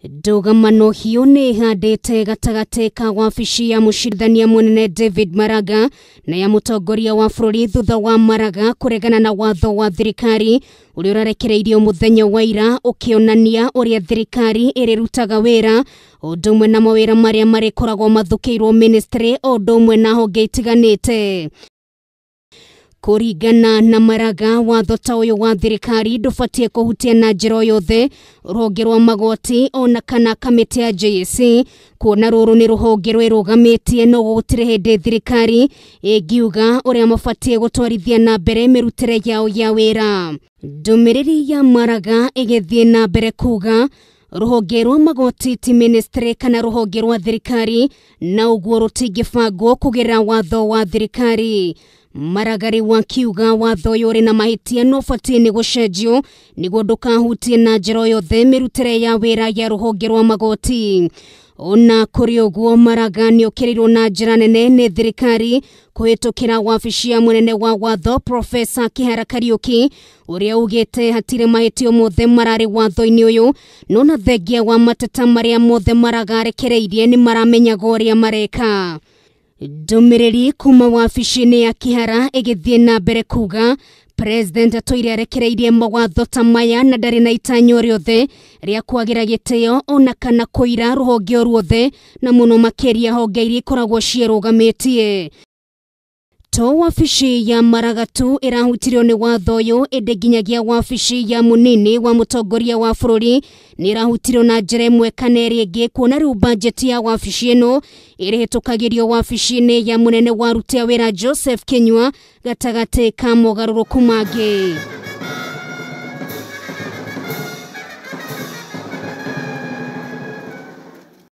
Ndũgamano hiũ nĩ ĩhandĩte gatagatĩ ka wabici ya mũcirithania mũnene David Maraga na ya mũtongoria wa bũrũri thutha wa Maraga kũregana na watho wa thirikari ũrĩa ũrarekereirio mũthenya wa ira ũkĩonania ũrĩa thirikari ĩrĩrutaga wĩra ũndũ ũmwe na mawĩra marĩa marĩkoragwo mathukĩirwo ministry o ũndũ ũmwe na honge itiganĩte. Kũringana na Maraga, watho ta ũyũ wa thirikari ndũbatiĩ kũhutia na njĩra o yothe rũhonge rwa magoti ona kana kamĩtĩ ya JSC, kuona rũrũ nĩ rũhonge rwĩrũgamĩtie no gũtirĩ hĩndĩ thirikari ĩngiuga ũrĩa mabatiĩ gũtwarithia na mbere mĩrutĩre yao ya wĩra. Ndũmĩrĩri ya Maraga ĩgĩthiĩ na mbere kuga rũhonge rwa magoti ti ministry kana rũhonge rwa thirikari na ũguo rũtingĩbangwo kũgerera watho wa thirikari. Maraga rĩu akiuga watho ũyũ ũrĩ na mahĩtia no ũbatiĩ nĩ gũcenjio nĩguo ndũkahutie na njĩra o yothe mĩrutĩre ya wĩra ya rũhonge rwa magoti. Ona kũrĩ ũguo, Maraga nĩ okĩrĩirwo na njĩra nene nĩ thirikari kũhĩtũkĩra wabici ya mũnene wa watho Profesa Kihara Kariuki ũrĩa ugĩte hatirĩ mahĩtio mothe mararĩ watho-inĩ ũyũ, no na thengia wa mateta marĩa mothe Maraga arekereirie nĩ maramenyaga ũrĩa mareka. Ndũmĩrĩri kuma wabici-inĩ ya Kihara ĩgĩthiĩ na mbere kuga President atũire arekereirie mawatho ta maya na ndarĩ na itanya o rĩothe rĩa kwagĩra gĩtĩo ona kana kũira rũhonge o ruothe na mũno makĩria honge iria ikoragwo ciĩrũgamĩtie. To wabici ya Maraga tu ĩrahutirio nĩ watho ũyũ, ĩndĩ nginyagia wabici ya mũnini wa mũtongoria wa bũrũri nĩ ĩrahutirio na njĩra ĩmwe kana ĩrĩa ĩngĩ, kuona rĩu bajeti ya wabici ĩno ĩrĩhĩtũkagĩrio wabici-inĩ ya mũnene wa aruti a wĩra Joseph Kinyua gatagatĩ ka mogarũrũku mangĩ.